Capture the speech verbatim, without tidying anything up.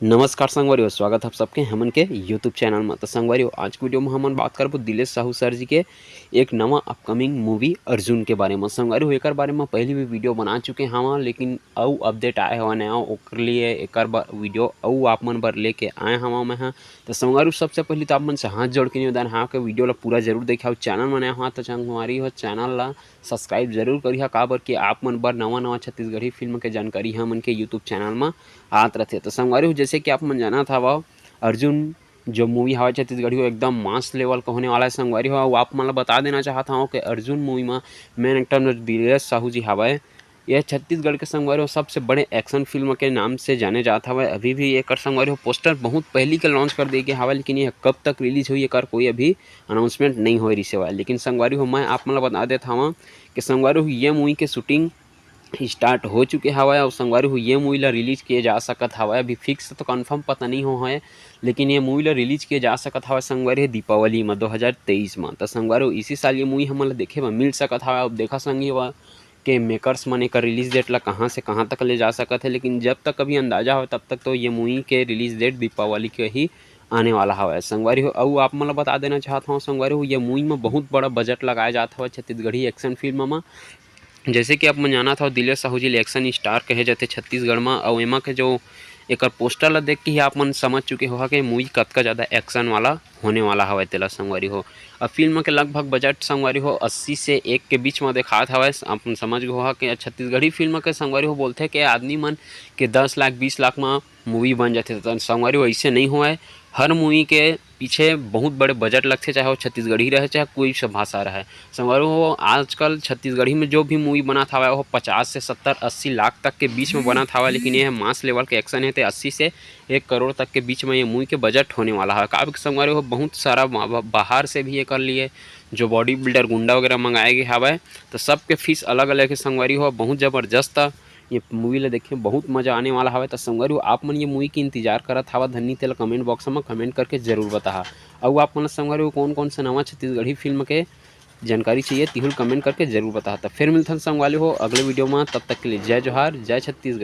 नमस्कार संगवारी हो, स्वागत है आप सबके हमन के YouTube चैनल में। तो संगवारी हो, आज के वीडियो में हमन बात करबो दिलेश साहू सर जी के एक नवा अपकमिंग मूवी अर्जुन के बारे में। संगवारी हो, एकर बारे में पहली भी वीडियो बना चुके हवा, लेकिन अउ अपडेट आए हवा नया, ओकर लिए एकर वीडियो अउ आप मन बर लेके आए हवा मैं हा। तो संगवारी हो, सबसे पहले तो आप मन से हाथ जोड़ के निवेदन हा कि वीडियो ला पूरा जरूर देखा, चैनल में नया हो तो संगवारी हो, चैनल ला सब्सक्राइब जरूर करिहा, काबर कि आप मन बर नवा नवा छत्तीसगढ़ी फिल्म के जानकारी हमन के YouTube चैनल में आत रथे। तो संगवारी हो, जैसे कि आप मन जानत हवा, अर्जुन जो मूवी हवा छत्तीसगढ़ी, वो एकदम मास लेवल का होने वाला है संगवारी हो। अउ आप मन ला बता देना चाहत हूँ कि अर्जुन मूवी में मेन एक्टर में दिलेश साहू जी हवा, ये छत्तीसगढ़ के संगवारी हो सबसे बड़े एक्शन फिल्म के नाम से जाने जात हवा। अभी भी एकर संगवारी हो पोस्टर बहुत पहली के लॉन्च कर दिए गए हवा, लेकिन ये कब तक रिलीज हुई एकर कोई अभी अनाउंसमेंट नहीं हो रही से। लेकिन संगवारी हो, मैं आप मन ला बता देत हवा कि संगवारी हो ये मूवी के शूटिंग स्टार्ट हो चुके हवय अउ संगवारी हो ये मूवी ला रिलीज किए जा सकत हवय। अभी फिक्स तो कंफर्म पता नहीं हो है, लेकिन ये मूवी ला रिलीज किए जा सकत हवय संगवारी हो दीपावली में दो हज़ार तेईस में। तो संगवारी हो इसी साल ये मूवी हमन ला देखे बर मिल सकत हवय। अब देखा संगी हो के मेकर्स मन एकर रिलीज डेट ला कहाँ से कहाँ तक ले जा सकत है, लेकिन जब तक अभी अंदाजा हो तब तक तो ये मूवी के रिलीज डेट दीपावली के ही आने वाला हवय संगवारी हो। अउ आप मन ला बता देना चाहत हूँ संगवारी हो, ये मूवी में बहुत बड़ा बजट लगाया जात हवय छत्तीसगढ़ी एक्शन फिल्म में। जैसे कि आप मन जानत हव, दिलेश साहू जी ल एक्शन स्टार कहे जाथे छत्तीसगढ़ म, अउ एमा के जो एकर पोस्टर ला देख के ही आप मन समझ चुके होहा कि मूवी कतका ज़्यादा एक्शन वाला होने वाला हवय तेला संगवारी हो। अब फिल्म के लगभग बजट संगवारी हो अस्सी से एक के बीच म देखात हवय। आप मन समझ गे होहा कि छत्तीसगढ़ी फिल्म के संगवारी हो बोलथे कि आदमी मन के दस लाख बीस लाख म मूवी बन जाथे, त संगवारी हो अइसे नइ होवय। हर मूवी के पीछे बहुत बड़े बजट लगथे, चाहे वो छत्तीसगढ़ी रहे, चाहे कोई सा भाषा रहे। संगवारी हो, आजकल छत्तीसगढ़ी में जो भी मूवी बनत हवय, वो पचास से सत्तर अस्सी लाख तक के बीच में बनत हवय, लेकिन ये मास लेवल के एक्शन है, ते अस्सी से एक करोड़ तक के बीच में ये मूवी के बजट होने वाला है। काबर कि संगवारी हो, बहुत सारा बा-, बा-, बाहर से भी एकर लिए जो बॉडी बिल्डर गुंडा वगैरह मंगाए गए हवय, तो सबके फीस अलग अलग है संगवारी हो, बहुत ज़बरदस्त। ये मूवी ला देखे बहुत मजा आने वाला हवय। तो संगवारी हो, आप मन ये मूवी के इंतजार करत हवा धन्नी, तेला कमेंट बॉक्स में कमेंट करके जरूर बताहा। अउ आप मन ला संगवारी हो कौन कौन से नवा छत्तीसगढ़ी फिल्म के जानकारी चाहिए, तिहुल कमेंट करके जरूर बताहा। तो फिर मिलथन संगवारी हो अगले वीडियो में, तब तक के लिए जय जोहार, जय छत्तीसगढ़।